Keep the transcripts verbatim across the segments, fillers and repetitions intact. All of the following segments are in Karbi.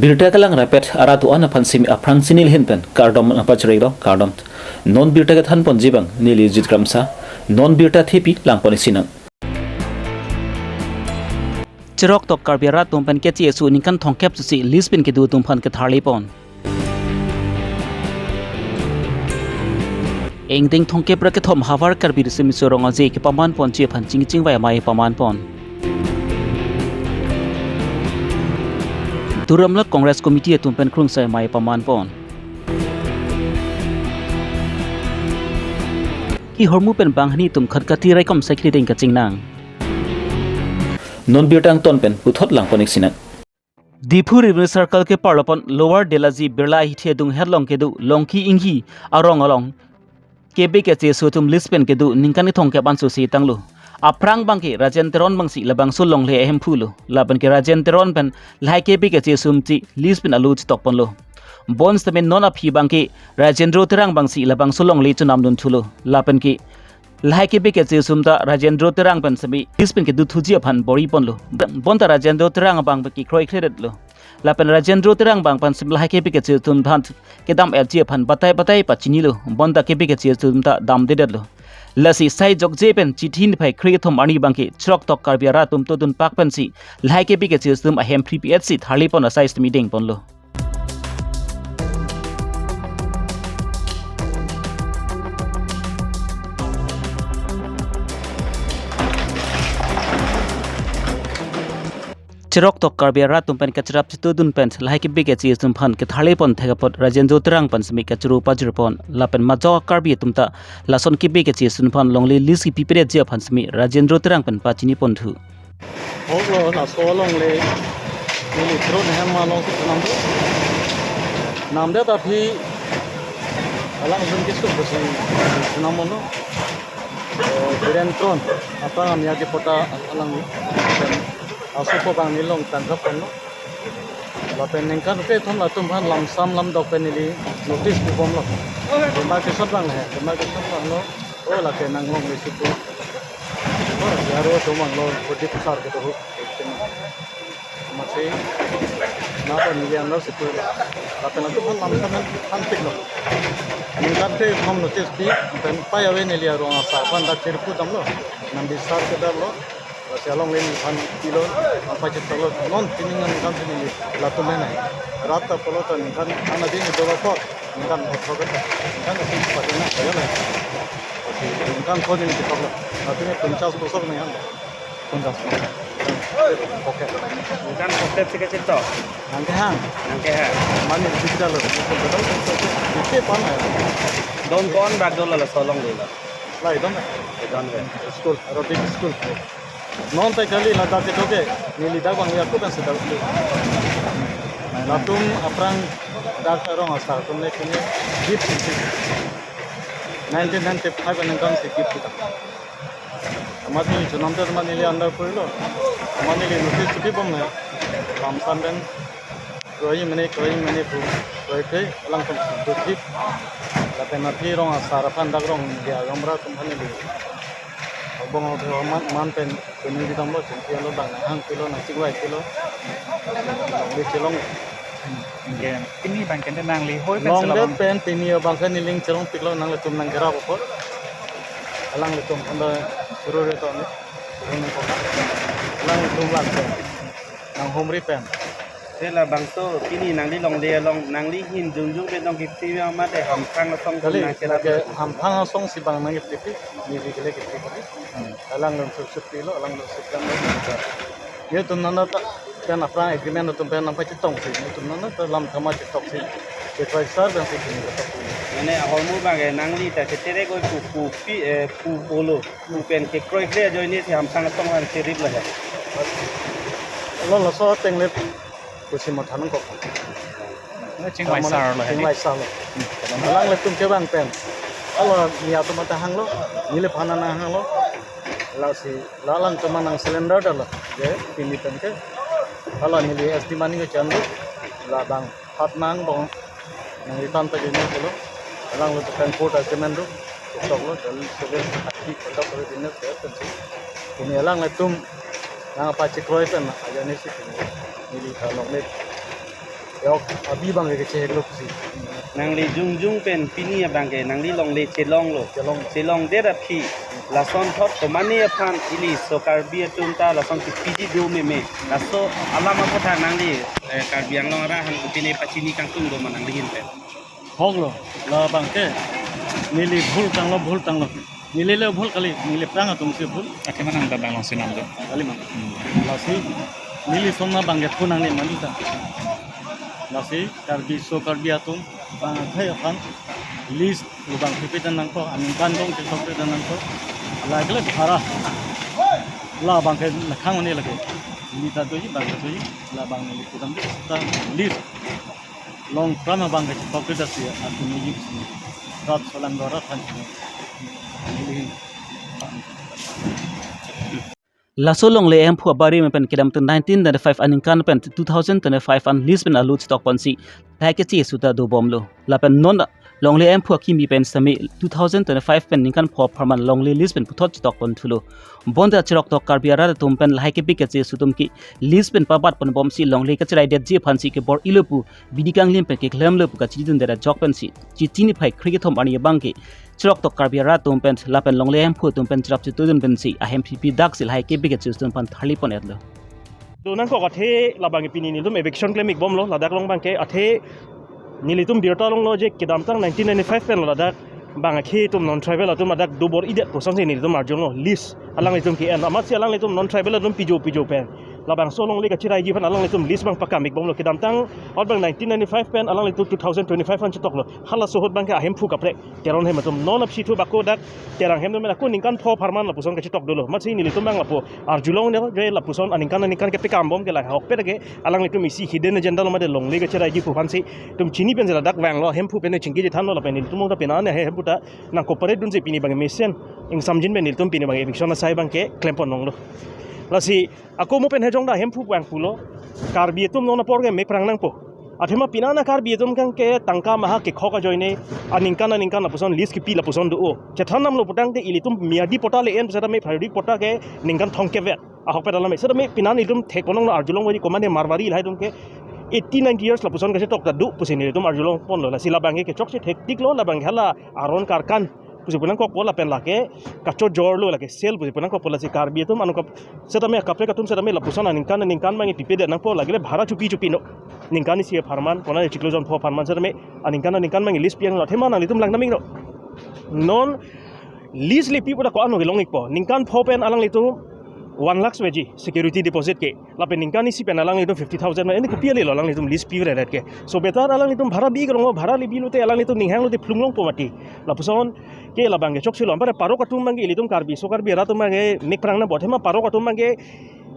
Birta kelang rapet arat do-an aphan simi aphrang si neli ahin pen kardom nangpachiriklo, kardom. Non birta kethan ponji abang neli Jit Kramsa, non birta thepi lang pon-ik sinang. Cheroktok Karbi arat atum pen keche-esu ningkan thomkep susi lease pen kedo atum aphan ketharli pon. Ingdeng thomkep ra kethom havar Karbi Riso Nimso Rong Aje kepaman ponji aphan chingki chingvai amei paman pon. Duar Amla Congress Committee atum pen krungsai amei paman pon. Kehormu pen banghini atum khat kati raikom saikri ding kachingnang. Non birta angton pen puthot lang pon-ik sinang. Diphu Revenue Circle keparlo pon Lower Delaji Birla Ahithi adung het along kedo Longki Inghi arong along kebe keche-esu atum lease pen kedo ningkan kethomkep an susi tanglo. Aphrang abangke Rajen Teron abangsi labangso alongle ahemphu lo. Lapen ke Rajen Teron pen lahai kebe keche-esu atum si lease pen alo chitok ponlo. Bonsitame non aphi abangke Rajendro Terang abangsi labangso alongle chonam dunthulo. Lapen ke lahai kebe keche-esu atum ta Rajendro Terang pen simi lease pen kedothuji aphan bor-i ponlo. Bonta Rajendro Terang abang pen kekroikredetlo. Lapen Rajendro Terang abang pen simi lahai kebe keche-esu atum aphan kedam-etji aphan batai batai pachinilo. Bonta kebe keche-esu atum ta damdedetlo. Lasi sai jokje pen Chithi niphai kre-kethom arni abangke Cheroktok Karbi arat atum todun pak pensi lahai kebe keche-esu atum ahem phri pi-etsi tharli pon asai sitame deng ponlo. Cheroktok Karbi arat atum pen kacherap chitudun pen lahai kebe keche-esu atum aphan ketharli pon thek apot Rajendro Terang pen simi kachoro pajir pon lapen majok Karbi atum ta lason kebe keche-esu atum aphan longle lease kepipedetji aphan simi Rajendro Terang pen pachini ponthu. Hoklo laso alongle neli Teron ahem alongsi chonam do. Namdet aphi alang jun kisuk besi chonam lo. Eh, Biren Teron aphrang amia kepota alangli. Asopo abang neli along tangkap ponlo. Lapen ningkan kethom latum aphan lamsam lamdok pen neli notice pibomlo. Demarcation abang he, demarcation abang lo. Oh, lake nang longle si pu. Oh, aro atum abang lo, Pradip sir kedo ahut. Amatsi napa neli anlo si pu. Lapen latum aphan lamsam aphan piklo. Ningkan kethom notice pi, pen pai ave neli arong asar aphan dak chirpu damlo. Nang bisar kedamlo. Lasi alongle neliphan pilo, nangpachitoklo, non pini ningkan pini latum henai. Rat ta pulo ta ningkan ana ding do apot, ningkan otho kata, ningkan isi pati na kaya na. Lasi ningkan ko neli chitoklo. Latum ni ponchas bosor ningkan. Ponchas. Oke. Ningkan oke sike chito. Nangkehang. Nangkehang. Mane chitalo. Isi pon na. Don kon bag dolo laso alongle lo. Lai don na. Don ve. School, Rodik school. Non ta kali ladak kedo ke, neli dak abang ya ku kan sedang tu. Latum aphrang dak arong asar atum le kini gift sisi. Nineteen ninety-five aningkan si gift kita. Amat neli chonam ta amat neli under puilo. Amat neli notice chipibom na. Lamsam pen kroi mene, kroi mene pu, kroi kroi, alangtum si do gift. Lapen aphi arong asar aphan dak rong dia gamra atum aphan neli. Abang abang man, man pen, pen neli damlo, chingki alo abang hang pilo, nang chingvai pilo. Neli chelong. Ke, pini abang ke nangli hoi pen longdet labang pen pini abang ke neli chelong piklo nanglitum nangkerap apot. Alanglitum anda suruh re to ni. Suruh nang kota. Alanglitum lang pen. Nanghumri pen. Te labangso pini nangli longle along nangli ahin jungjung pen nangkepti ma mate hamphang asong kali, nangkerap lake hamphang asong si abang nangkepti, neli kele kepti kali. Hmm. Alanglitum sup sup pilo, alanglitum sup kan lo. Netum nana ta pen aphrang agreement atum pen nangpachitong si, netum nana ta lam kama chitok si. Chekroi sar pen si kini chitok si. Mane ahormu abang ke nangli ta ketere koi pu, pu pi, eh, pu polo. Pu pen kekroikre ajoine si hamphang asong aphan cherip lo he. Lo laso ateng le pusi matha nangkok. Chingvai sar lo he. Chingvai sar lo. Alanglitum kevang pen. Alo ni atum ata hanglo, neliphan ana hanglo. Lasi la alangtum nang cylinder dalo. Je, pini pen ke. Alo neli S D money ke chan do. Labang. Hat nang bong, nang return ta jeni pulo. Alangtum pen court agreement do. Toklo, dan civil act conduct business ya pensi. Pini alanglitum nangpachikroi pen ajoine si pini neli ta longle. Yok, abi abang ke kechehek lo pusi. Nangli jongjong pen pini abang ke nangli longle chelonglo. Chelong. Chelongdet aphi. Lasonthot komatne aphan ili so Karbi atum ta lason kepiji do meme. Laso alam aputhak nangli, eh, Karbi Anglong arat aphan kopine pachini kangtung do ma nangli ahin pen? Hok lo, labang ke neli bhul tanglo, bhul tanglo. Neli le bhul kali, neli aphrang atum si bhul. Akhema nang ta bang long sinam do. Kali mang. Hmm. Lasi neli sonna abang ke phone nangne mandi ta. Lasi Karbi, so Karbi atum bang akhei aphan list labang pipetan nangkok, aningkan dong ke pipetan nangkok. Lagile bhara. Labang ke nakhang mane lagi. Neli ta doji, bang ta doji. Labang neli putam de ta list. Long pran abang ke chepakri dasi atum ni yik sini. Rat solang dora than sini. Laso longle ahemphu abari pen kedamtang nineteen ninety-five aningkan pen two thousand twenty-five an list pen alut stock ponsi lahai keche suta dobomlo. Lapen non longle ahemphu akimi pen sitame two thousand twenty-five pen ningkan pho apharman longle list pen puthot stock pon thulo. Bonta chirok tok Karbi arat atum pen lahai kepik keche sutum ke list pen pabat ponbomsi longle kacheraidetji aphansi kebor-ilo pu bidi kanglim pen keklemlo pu kachidundet ajok pensi Chiti niphai kre kethom arni abang ke chirok tok Karbi arat atum pen lapen longle ahemphu atum pen cherap chetudun pensi ahem pipi daksi lahai kepik keche sutum aphan tharli pon-etlo. Do nangkok athe labang ke pini nelitum eviction klem-ikbomlo, ladak along abang ke athe nelitum birta longlo je kedamtang nineteen ninety-five pen lo ladak bang akhei atum non tribal atum ladak dobor-idet pu asonsi nelitum arjulo, list alanglitum ke-en amatsi alanglitum non tribal atum pijo pijo pen labangso longle kacheraiji aphan alanglitum list abang pakam-ikbomlo. Kedamtang ahut abang nineteen ninety-five pen alanglitum two thousand twenty-five an chetoklo. Halaso ahut abang ke ahemphu kaprek Teron ahem atum non apsi thu bako dak Terang ahem atum ako ningkan pho apharman lapuson kachetok dolo. Amatsi nelitum abang lapu arjulongle je lapuson aningkan aningkan kepekambom ke lahai ahokpet ke alanglitum isi hidden agenda lo mate longle kacheraiji pu aphansi itum chini pensi ladak vanglo, ahemphu pen chingki chethanlo lapen nelitum ta pini ahemphu ta nang cooperate dunsi pini abang mesen ingsamjin pen nelitum pini abang eviction asai abang ke klem pon longlo. Lasi ako mo pen hejong ta ahemphu abang pulo, Karbi atum non apor ke mek prang nangpo. Athema pini an Karbi atum abang ke tangka maha kekhok ajoine aningkan aningkan lapuson list kepi lapuson do-o. Chethan namlo putangte ilitum miyadi patta le-en pusitame periodic patta ke ningkan thomkep vet. Ahokpet alam sitame pini an ilitum thek ponlonglo, arjulong vaji komatne Marwari lahai atum ke eighty ninety years lapuson kachetok ta do pusi nelitum arjulong ponlo. Lasi labang ke kechokche thektiklo, labang ke hala aron karkan pusi pu nangkokpo lapen lake kachojorlo, lake sel pusi pu nangkokpo. Lasi Karbi atum anung kap sitame kaprek atum sitame lapuson aningkan aningkan abang pipedet nangpo, lagile bhara chupi chupi no. Ningkan isi apharman, konat chiklo jon pho apharman sitame aningkan aningkan abang list pi-ang lo, athema nanglitum lang naming no. Non list le pipo ta ko-an lo kelong-ikpo. Ningkan pho pen alanglitum one lakhs veji security deposit ke. Lapen ningkan isi pen alanglitum fifty thousand, ini kopi ale lo alanglitum list pi-re-et ke. So better alanglitum bhara bi kelong, bhara le bi lote alanglitum ninghang lote phlung longpo mati. Lapuson ke labang ke chokche lo. Ampara parok atum abang ke ilitum Karbi, so Karbi arat atum abang ke mek prang nangpo, athema parok atum abang ke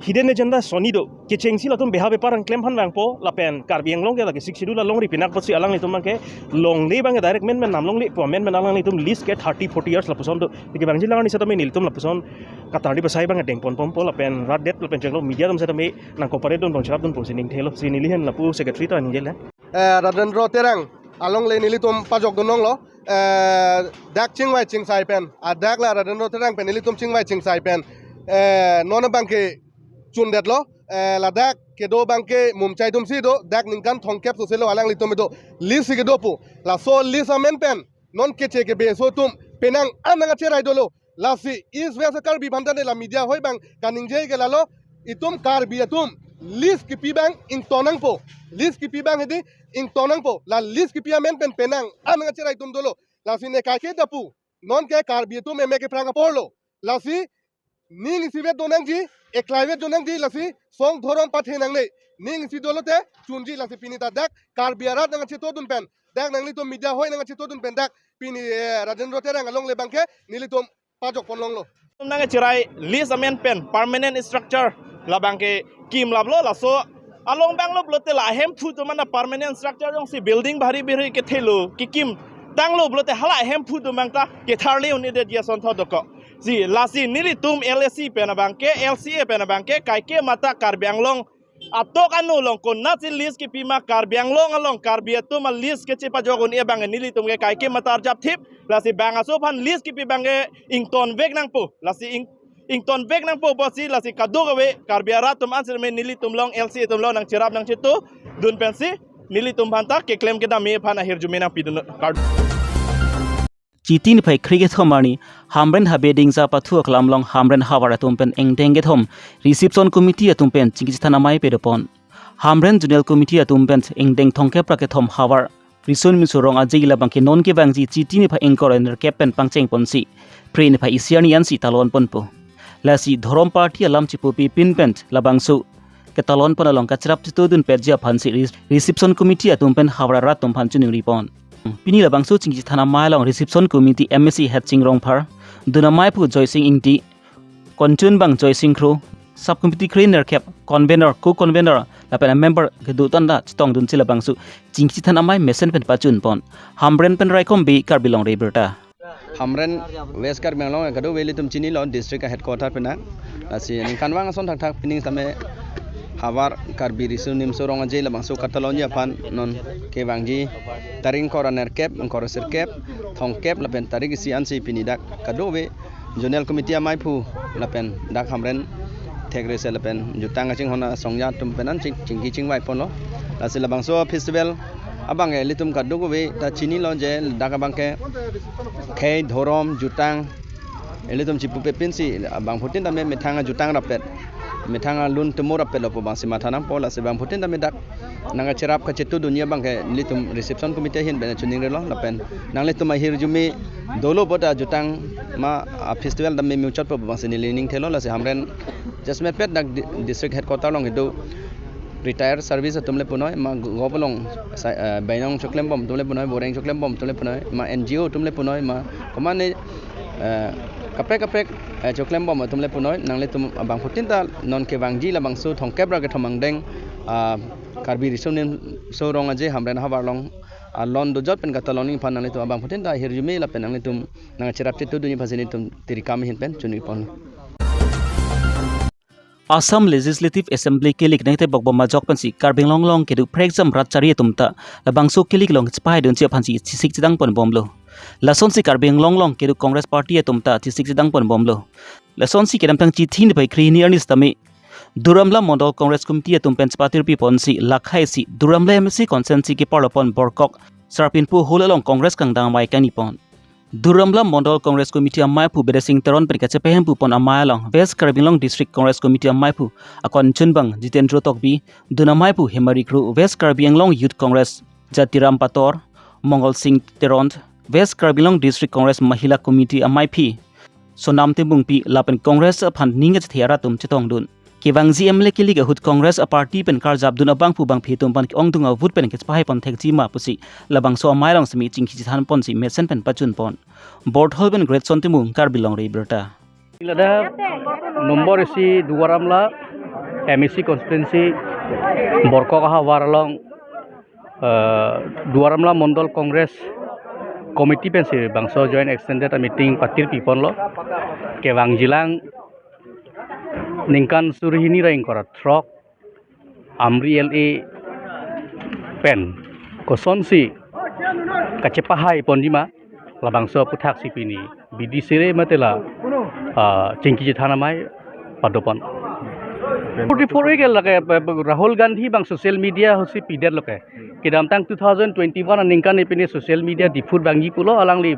hidden agenda soni do. Kechengsi latum beha bepar nangklem aphan vangpo lapen Karbi Anglong ke lake Sixth Schedule alongri pinak apotsi alanglitum abang ke longle abang ke direct men men nam longle po, men men alanglitum list ke thirty forty years lapuson do. Tiki abang jilang ni sitame nelitum lapuson katardi pasai abang deng ponbompo lapen rat det lapen chenglo media atum sitame nang cooperate dun pon cherap dun ponsi ningthelo. Si neli ahin lapu secretary ta ningjele. Eh, Rajendra Terang alongle nelitum pajok dun longlo. Eh, dak chingvai chingsai pen, ah, dak la Rajendra Terang pen nelitum chingvai chingsai pen, eh, non abang ke chundetlo, eh, ladak kedo abang ke Mumchai atum si do, dak ningkan thomkep sose lo alanglitum do, list si kedo pu. Laso list amen pen non keche kebe aso atum penang an nangkacherai dolo. Lasi East West Karbi aphan tangte la media ahoi abang kaningje ke lalo, itum Karbi atum list kepi abang ington nangpo. List kepi abang hedi ington nangpo. La list kepi amen pen penang an nangkacherai atum dolo. Lasi ne kaike ta pu, non ke Karbi atum emek keprang apor lo. Lasi ning isivet do nangji, eklaivet do nangji, lasi song dhorom pathe nangne. Ning isi dolote chunji. Lasi pini ta dak Karbi arat nangchetodun pen, dak nanglitum media ahoi nangchetodun pen dak pini, eh, Rajendra Terang alongle abang ke nelitum pajok pon longlo. Nangcherai list amen pen permanent structure labang ke kim laplo, laso along abang lo pulote la ahemphu atum an permanent structure jongsi building bhari bhari kethelo kekim tanglo pulote hala ahemphu atum abang ta ketharli un-edetji asonthot dokok. Si lasi nelitum L A C pen abang ke, L C A pen abang ke, kaike mata Karbi Anglong atok anu along konatsi list kepi ma, Karbi Anglong along Karbi atum a-list kechepajok un-e abang nelitum ke kaike mata arjap thip. Lasi bang aso aphan list kepi abang ke ington vek nangpo. Lasi ing, ington vek nangpo pusi lasi kadokave Karbi arat atum ansi me nelitum along L C A atum along nangcherap nangchetudun pensi nelitum aphanta keklem kedam aphan ahirjume nangpidun kardom. Chiti niphai krekethom arni Hamren Habe Dingja pathu aklam along Hamren havar atum pen ingdeng kethom Reception Committee atum pen chingki chethan amei padopon. Hamren Zonal Committee atum pen ingdeng thomkep ra kethom havar Riso Nimso Rong Aje labang ke non kevangji Chiti niphai ingkoi ra nerkep pen pangchengponsi Phre niphai isi arni ansi talonponpo. Lasi dhorom party alam chipupi pin pen labangso ketalonpon along kacherap chetudunpetji aphansi Re-, Reception Committee atum pen havar arat atum aphan chiningripon. Pini labangso chingki chethan amei along Reception Committee MAC Hetsing Rongphar, dun ameiphu Joysing Ingti, konchunbang Joysing Kro, Sub Committee kre nerkep, convener, co-convener lapen member kedo tanda chetongdunsi labangso chingki chethan amei mesen pen pachunpon. Hamren pen Raikom Bey, Karbi Longri Abirta. Hamren West Karbi Anglong kadokave ilitum chinilo, district headquarter pen na. Lasi ningkanvang ason thakthak pini tame havar Karbi Riso Nimso Rong Aje labangso katalonji aphan non kevangji tarik ingkoi ra nerkep, ingkoi ra sirkep, thomkep lapen tarik isi ansi pini dak kadokave Zonal Committee ameiphu lapen dak Hamren thekrese lapen jutang kachinghon asongja atum pen an ching-, chingki chingvaiponlo. Lasi labangso festival abang ke ilitum kadokave ta chinilo je dak abang ke khei, dhorom, jutang, ilitum chipupe pinsi abangphutin tame methang ajutang rappet, methang alun tumo rappetlo pu abangsi matha nangpo. Lasi abangphutin tame dak nangkacherap kachetudunji abang ke nelitum Reception Committee ahin pen chiningrilo lapen nanglitum ahirjume dolo puta jutang ma a festival tame muchotpo pu abangsi neli ningthelo. Lasi Hamren jasemet pet dak di-, district headquarter along kedo retired service atum le punoi, ma go-, gop along sa-, eh, bainong choklembom atum le punoi, boreng choklembom atum le punoi, ma NGO atum le punoi, ma komane, eh, kaprek kaprek, eh, choklembom atum le punoi, nanglitum abangphutin ta non kevangji labangso thomkep ra kethom angdeng, ah, Karbi Riso Nimso Rong Aje Hamren havar along, ah, lon dojot pen katalonji aphan nanglitum abangphutin ta ahirjume lapen nanglitum nangcherap chetudunji aphansi nelitum Tirikam ahin pen chiningripon. Assam Legislative Assembly kelik nangtebok bom ajok pensi Karbi Anglong along kedo prekjam rat chari atum ta labangso kelik along chepahaidunji aphansi chesik chedangponbomlo. Lasonsi Karbi Anglong along kedo Congress Party atum ta chesik chedangponbomlo. Lasonsi kedamtang Chiti niphai krehini arni sitame Duar Amla Mondol Congress Committee atum pen chepatirpiponsi lakhaisi Duar Amla MAC constituency keparlopon Borkok Sarpinpo Hall along Congress kangdang amei kangnipon. Duar Amla Mondol Congress Committee ameiphu Bidya Sing Teron pen kachepahempupon amei along West Karbi Anglong District Congress Committee ameiphu akonchunbang Jitendra Tokbi, dun ameiphu Hemari Kro, West Karbi Anglong Youth Congress Jatiram Pator, Mongol Sing Teron, West Karbi Anglong District Congress Mahila Committee ameiphi Sonam Timungpi lapen Congress aphan ning kachethe arat atum chetongdun. Kevangji MLA kelik ahut Congress aparty pen karjapdun abangphu bangphi atum aphan ke-ongdung avote pen kechepahai ponthekji ma pusi labangso amei along semi chingki chethanponsi mesen pen pachunpon. Borthol pen Greatson Timung, Karbi Longri Abirta. Ladak nombor isi Duar Amla MAC constituency Borkok ahavar along, eh, Duar Amla Mondol Congress Committee pensi bangso joint extended meeting patirpiponlo. Kevangjilang ningkan suri hini ra ingkoi ra throk Amri LA pen kosonsi kachepahaiponji ma, labangso aphuthaksi pini bidi sere mate la, ah, chingki chethan amei padopon. Forty-four ke lake, eh, Rahul Gandhi abang social media ahutsi pidetlo ke. Kedamtang two thousand twenty-one aningkan ipini social media Diphu vangji pulo, alangli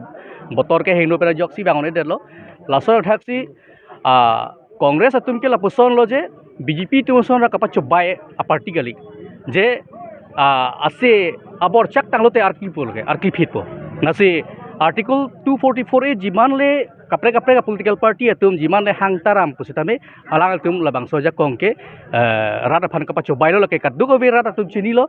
botor kehingno pen ajoksi vang-un-edetlo. Laso thaksi, ah, Congress atum ke lapusonlo je BJP atum ason ra kapachobai aparty kali. Je, ah, ase abor chak tanglote arkli pulo ke, arkli phitpo. Lasi Article two forty-four A jiman le kaprek kaprek political party atum jiman le hang taram pusitame alangtum labangso ajakong ke, eh, rat aphan kapachobailo, lake kadokave rat atum chinilo,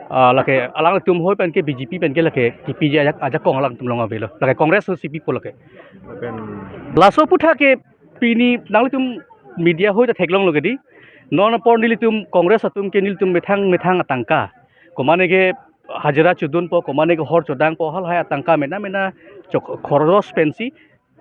ah, lake alangtum hoi pen ke BJP pen ke lake kipiji ajak, ajakong alangtum along avelo. Lake Congress ahutsi pipo lake. Lapen laso aphutha ke pini nanglitum media ahoi ta theklonglo ke di. Non apor nelitum Congress atum ke nelitum methang methang atangka, komane ke hajira chodunpo, komane ke hor chodangpo, halahai atangka mena mena chok khoros pensi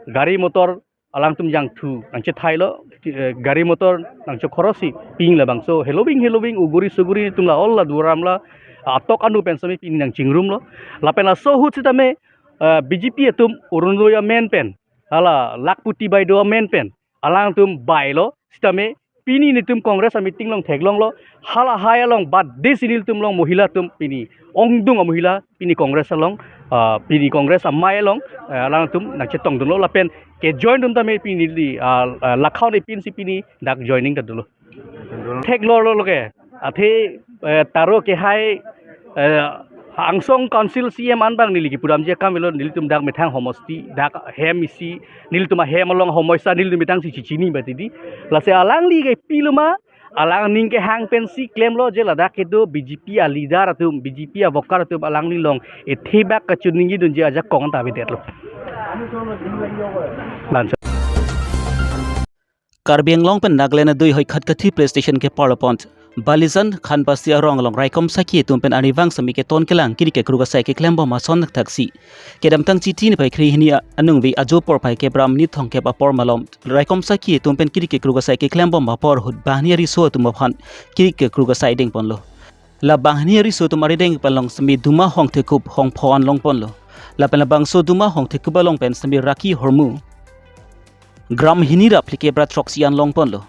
gari motor alangtum jangthu nangchethailo, eh, gari motor nangchokhorosi pini labangso heloving heloving uguri suguri atum la all la Duar Amla atok anu pen sami pini nangchingrumlo. Lapen laso ahut sitame, eh, BJP atum Orunodoi amen pen, hala Lakhpati Baideo amen pen alangtum bailo sitame pini nelitum Congress a-meeting along theklonglo, halahai along bad desi nelitum along mohila atum pini ongdung a-mohila pini Congress along, ah, pini Congress amei along, eh, alangtum nangchetongdunlo lapen ke-join dun tame pini neli, ah, ah, lakhau ne pinsi pini dak joining ta dunlo. Theklonglo ke. Athe, eh, Taro kehai, eh, angsong council C M an abang neli kipudamji akam avelo, nelitum dak methang homosti, dak hem isi, nelitum ahem along homoista, nelitum methang si chichini ba tidi. Lasi alangli ke piloma, alang aning kehang pensi klemlo je ladak kedo B J P a-leader atum, B J P a-worker atum alangli along ethebak kachiningri dunji ajakong ta avedetlo. Lanso. Karbi Anglong pen Nagaland adui hoi Khatkhati police station keparlo pon Balijan Khanbasti arong along raikom sakhi atum pen arnivang sitame keton kelang kiri kekru kasai keklembom ason thaksi. Kedamtang Chiti niphai kre hini aningve ajo porphai kebra minit thomkep apor malom raikom sakhi atum pen kiri kekru kasai keklembom apor ahut banghini ariso atum aphan kiri kekru kasai dengponlo. La banghini ariso atum arideng pen along sitame Duma Hongthekup hongpho an longponlo. Lapen labangso Duma Hongthekup along pen sitame Raki Hormu gram hini ra phlikep ra throksi an longponlo.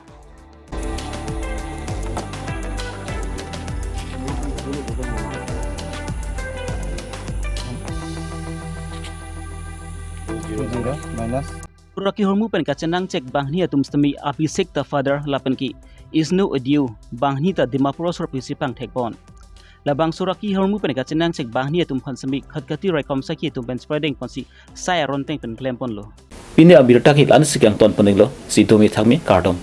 Raki Hormu pen kachenangchek banghini atum sitame Abhishek the father lapen ke Isnu Audio, banghini ta Dimapur asor pusi pangthekpon. Labangso Raki Hormu pen kachenangchek banghini atum aphan sitame Khatkhati raikom sakhi atum pen spreading ponsi sai aron teng pen klemponlo. Pini abirta ke la-ansi kangton poninglo, si dome thakme, kardom.